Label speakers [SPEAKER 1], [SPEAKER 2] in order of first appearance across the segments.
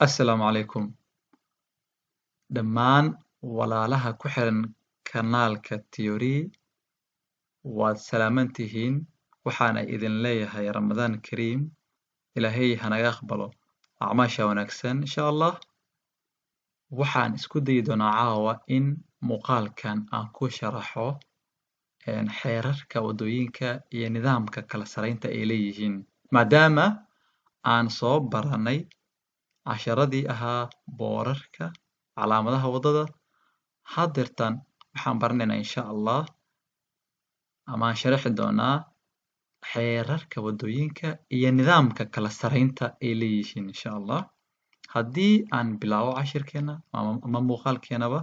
[SPEAKER 1] Assalaamu calaykum dhammaan walaalaha ku xiran kanaalka Theory, waad salaaman tihiin. Waxaana idin leeyahay Ramadaan Kariim. Ilaahay hanaga aqbalo acmaasha wanaagsan, insha Allah. Waxaan isku dayi doonaa caawa in muuqaalkan aan ku sharaxo xeerarka waddooyinka iyo nidaamka kala saraynta ay leeyihiin, maadaama aan soo baranay casharadii ahaa boorarka, calaamadaha waddada. Haddeertan waxaan baranaynaa, insha Allah, ama aan sharaxi doonaa xeerarka waddooyinka iyo nidaamka kala saraynta ay leeyihiin, insha Allah. Haddii aan bilaabo cashirkeena ama muuqaalkeenaba,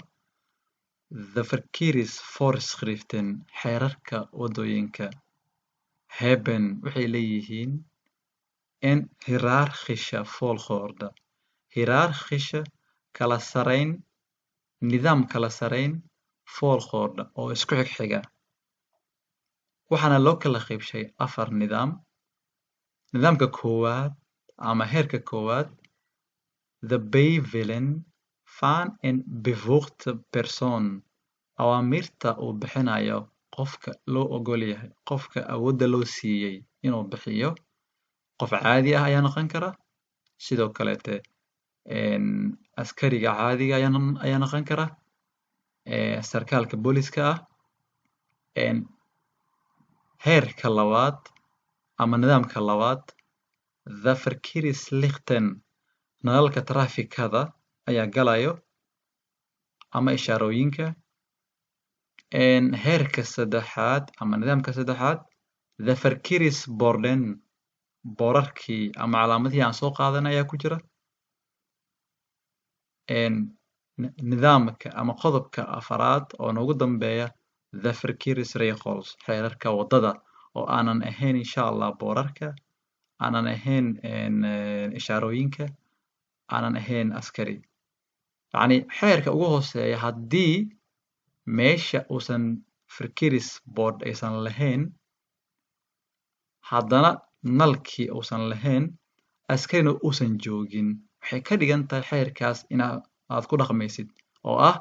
[SPEAKER 1] de verkeersvoorschriften, xeerarka waddooyinka, hebben, waxay leeyihiin, een hiërarchische volgorde, hiërarchische kala sarayn, nidaam kala sarayn, volgorde oo isku xigxiga. Waxaana loo kala qaybshay afar nidaam. Nidaamka koowaad ama heerka koowaad, de bevelen van een bevoegde persoon, awaamirta uu bixinayo qofka loo ogol yahay, qofka awoodda loo siiyey inuu bixiyo. Qof caadi ah ayaa noqon kara, sidoo kaleete askariga caadiga ayaa noqon kara, sarkaalka booliska ah. Heerka labaad ama nidaamka labaad, de verkeerslichten, nalalka taraafikada ayaa galayo ama ishaarooyinka. Heerka saddexaad ama nidaamka saddexaad, de verkeersborden, boorarkii ama calaamadihii aan soo qaadanay ayaa ku jira. Nidaamka ama qodobka afaraad oo noogu dambeeya, de verkeersregels, xeerarka waddada oo aanan ahayn, insha Allah, boorarka, aanan ahayn ishaarooyinka, aanan ahayn askari. Yacni xeerka ugu hooseeya, haddii meesha uusan verkeersbord aysan lahayn, haddana nalkii uusan lahayn, askarina uusan joogin, waxay ka dhigan tahay xeerkaas in aad ku dhaqmaysid oo ah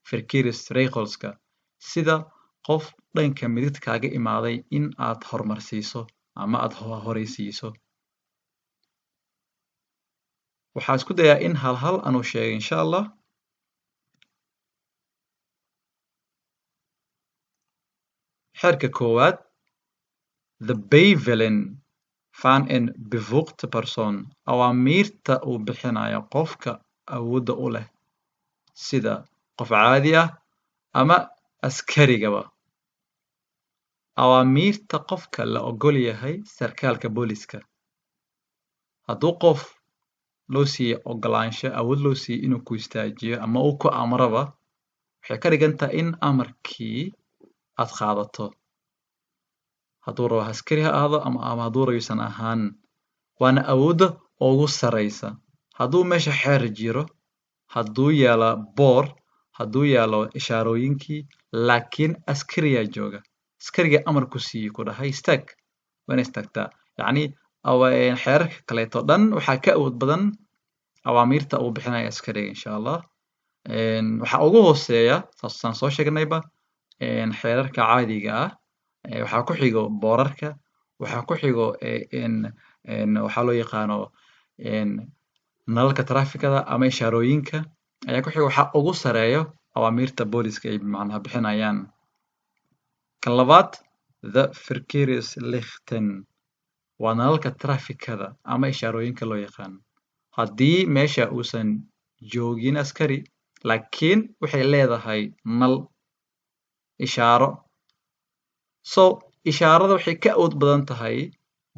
[SPEAKER 1] verkeersregelska, sida qof dhanka midigta kaaga imaaday in aad horumarsiiso ama aad horeysiiso. Waxaa isku dayaa in hal hal aanu sheegay, insha Allah. Xeerka koowaad, de bevelen van een bevoegde persoon, awaamiirta uu bixinayo qofka awoodda u leh, sida qof caadi ah ama askarigaba. Awaamiirta qofka la ogol yahay, sarkaalka booliska. Hadduu qof loo siiyo ogolaansho, awood loo siiyo inuu ku istaajiyo ama uu ku amraba, waxay ka dhigan tahay in amarkii aad qaadato. Hadduu rabo askari ha ahaado ama hadduu rabo yuusan ahaan, waana awoodda ugu sareysa. Hadduu meesha xeer jiro, hadduu yaalo boor, hadduu yaalo ishaarooyinkii, laakiin askariyaa jooga, askariga amar ku siiyey, ku dhahay istaag, waa ina istaagtaa. Yacni xeerarka kaleeto dhan waxaa ka awood badan awaamiirta uu bixinayo askariga, insha Allah. Waxaa ugu hooseeya, saasaan soo sheegnayba, xeerarka caadiga ah. Waxaa ku xigo boorarka, waxaa ku xigo waxaa loo yaqaano nalalka taraafikada ama ishaarooyinka ayaa ku xigo. Waxaa ugu sareeyo awaamiirta booliska ay macnaha bixinayaan. Kan labaad, de verkeerslichten, waa nalalka taraafikada ama ishaarooyinka loo yaqaano. Haddii meesha uusan joogin askari, laakiin waxay leedahay nal ishaaro, so ishaarada waxay ka awood badan tahay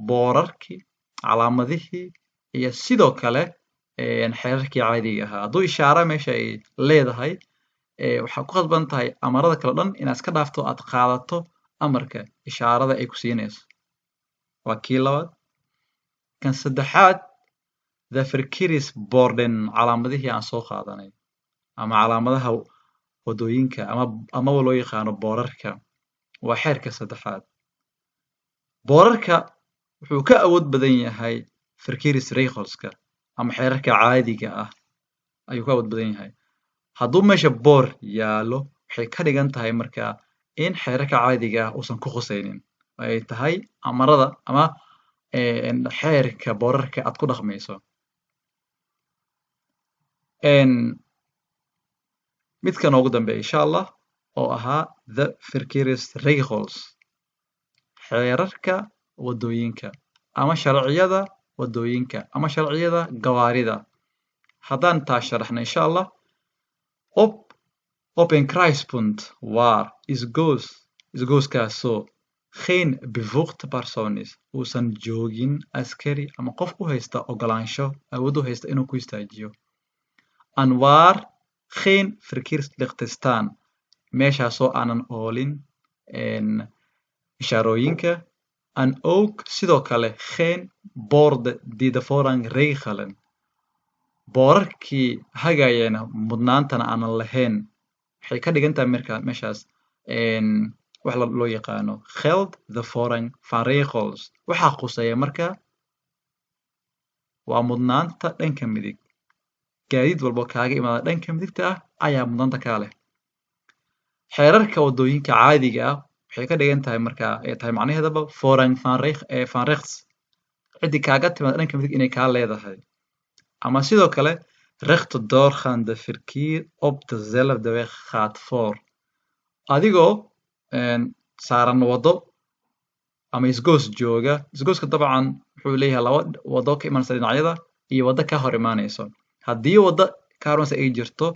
[SPEAKER 1] boorarkii, calaamadihii iyo sidoo kale xeerarkii caadiga ahaa. Hadduu ishaaro meesha ay leedahay, waxaa ku khasban tahay amarada kale dhan inaad iska dhaafto, aad qaadato amarka ishaarada ay ku siinayso. Waa kii labaad. Kan saddexaad, de verkeersborden, calaamadihii aan soo qaadanay ama calaamadaha waddooyinka ama amaba loo yaqaano boorarka, waa xeerka saddexaad. Boorarka wuxuu ka awood badan yahay verkeersregelska. Ama xeerarka caadiga ah ayuu ku awood badan yahay. Hadduu meesha boor yaalo, waxay ka dhigan tahay markaa in xeerarka caadiga ah uusan ku khusaynin, ay tahay amarada ama xeerka boorarka aad ku dhaqmayso. Midkan ugu dambeeya, insha Allah, oo ahaa de verkeersregels, xeerarka wadooyinka ama sharciyada wadooyinka ama sharciyada gawaarida, haddaan taa sharaxno, insha Allah. Op een kruispunt waar isgooskaasoo geen bevoegd persoon is, uusan joogin askari ama qof u haysta ogolaansho, awood u haysta inuu ku istaajiyo, en waar geen verkeerslichten staan, meeshaasoo aanan oolin ishaarooyinka, en ook sidoo kale geen borden die de voorrang regelen, boorarkii hagayana mudnaantana aanan lahayn, waxay ka dhigan tahay marka meeshaas wax loo yaqaano geldt de voorrang van regels. Waxaa khuseeya marka waa mudnaanta dhanka midig. Gaadiid walbo kaaga imaada dhanka midigta ah ayaa mudnaanta kaa leh. Xeerarka wadooyinka caadiga ah waxay ka dhigan tahay marka ay tahay macnaheedaba voorrang van rechts, ciddii kaaga timaada dhanka midig inay kaa leedahay. Ama sidoo kale recht doorgaande verkeer op dezelfde weg gaat voor. Adigoo saaran wado ama isgoos jooga, isgooska dabcan wuxuu leeyahay laba wado ka imanaysa dhinacyada iyo wado ka hor imaanayso. Haddii wado ka hor imanaysa ay jirto,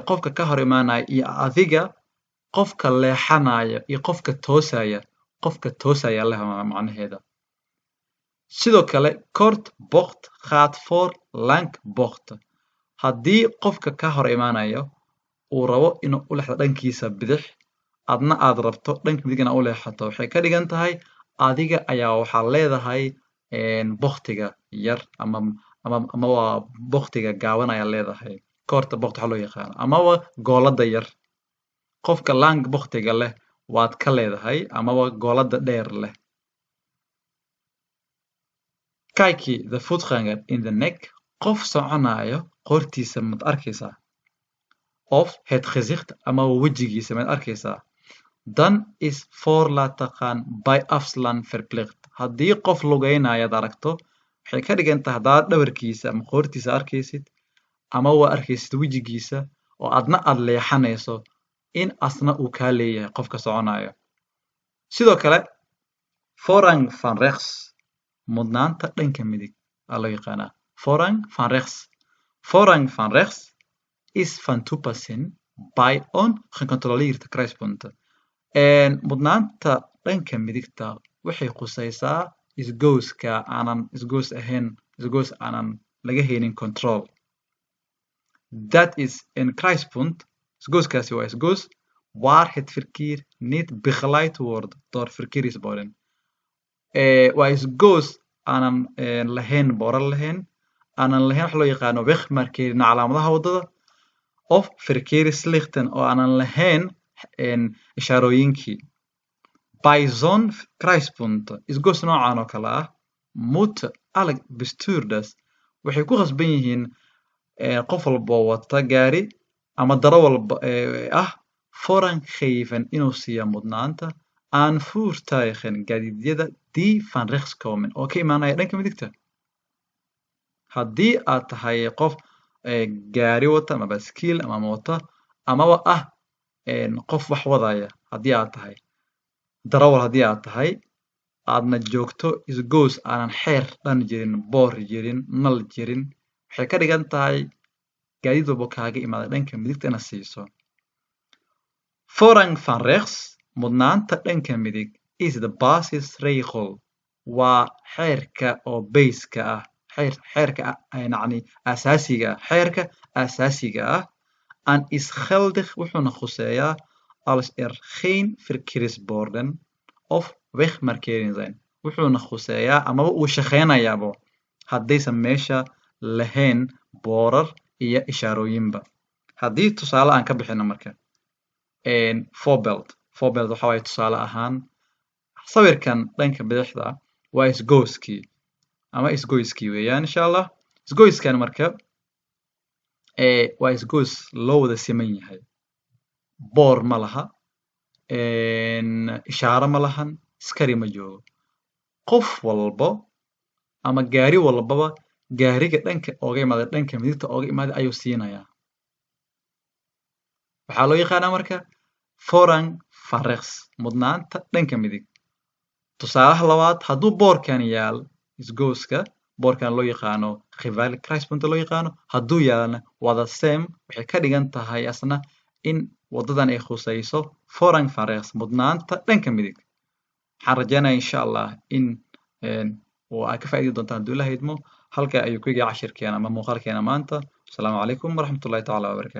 [SPEAKER 1] qofka ka hor imaanaya iyo adiga, qofka leexanaya iyo qofka toosaya, qofka toosaya leh macnaheeda. Sidoo kale korte bocht gaat voor lange bocht. Haddii qofka ka hor imaanayo uu rabo inuu u leexdo dhankiisa bidix, adna aad rabto dhanka midig inaad u leexato, waxay ka dhigan tahay adiga ayaa waxaa leedahay bochtiga yar ama waa bochtiga gaaban ayaa leedahay, korte bocht waxa loo yaqaano, amaba goolada yar. Qofka lange bochtiga leh waad ka leedahay, amaba goolada dheer leh. Kijk je de voetganger in de nek, qof soconayo qoortiisa maad arkaysaa, of het gezicht, ama wejigiisa maad arkaysaa, dan is voor laten gaan bij afslaan verplicht. Haddii qof lugeynayaad aragto, waxay ka dhigan tahay haddaad dhabarkiisa ama qoortiisa arkaysid ama waa arkaysid wejigiisa oo adna aad leexanayso, in asna uu kaa leeyahay qofka soconayo. Sidoo kale voorrang van rechts, mudnaanta dhanka midig aa loo yaqaanaa voorrang van rechts. Voorrang van rechts is van toepassing bij ongecontroleerd kruispunt. Mudnaanta dhanka midigta waxay khusaysaa isgooska aanan isgoos ahayn, isgoos aanan laga haynin control. Dat is een kruispunt, isgooskaasi waa isgoos waar het verkeer niet begeleid wordt door verkeersborden. Waa isgoos aanan lahayn boorar lahayn, aanan lahayn wax loo yaqaano wegmarkering, calaamadaha waddada, of verkeerslichten, oo aanan lahayn ishaarooyinkii. Bij zo'n kruispunt, isgoos noocan oo kale ah, moeten alle bestuurders, waxay ku khasban yihiin qof walba oo wata gaari ama daro walba ah, voorrang geven, inuu siiya mudnaanta, aan voertuigen, gaadiidyada, die van rechts komen, oo ka imaanaya dhanka midigta. Haddii aad tahay qof gaari wata ama baaskiil ama mooto amaba ah qof wax wadaya, haddii aad tahay darawal, haddii aad tahay aadna joogto isgoos aanan xeer dhan jirin, boor jirin, nal jirin, waxay ka dhigan tahay gaadiid walbo kaaga imaada dhanka midigta inaad siiso. Voorrang van rechts, mudnaanta dhanka midig, is de basisregel, waa xeerka oo base-ka ah, xeerka yacni asaasiga ah, xeerka asaasiga ah, en is geldig, wuxuuna khuseeyaa, als er geen verkeersborden of wegmarkeringen zijn. Wuxuuna khuseeyaa amaba uu shaqeynayaabo haddaysan meesha lahayn boorar iyo ishaarooyinba. Haddii tusaale aan ka bixino marka voorbeeld, voorbeeld waxa waaye tusaale ahaan. Sawirkan dhanka bidixda waa isgooskii ama isgoyskii weeyaan, insha Allah. Isgoyskan marka waa isgoys loo wada siman yahay. Boor ma laha, ishaaro ma lahan, askari ma joogo. Qof walbo ama gaari walbaba gaariga dhanka ooga imaada, dhanka midigta ooga imaada ayuu siinayaa. Waxaa loo yaqaanaa marka voorrang van rechts, mudnaanta dhanka midig. Tusaalaha labaad, hadduu boorkan yaal isgoyska, boorkan loo yaqaano gevaarlijk kruispunt loo yaqaano, hadduu yaalana waa the same. Waxay ka dhigan tahay asna in wadadan ay khusayso voorrang van rechts, mudnaanta dhanka midig. Waxaan rajeynaya, insha Allah, in oo aad ka faa'iidi doontaan hadduu Ilaah idmo. Halka ayuu ku egyahay cashirkeena ama muuqaalkeena maanta. Asalaamu calaykum waraxmatullahi tacaala wabarakatu.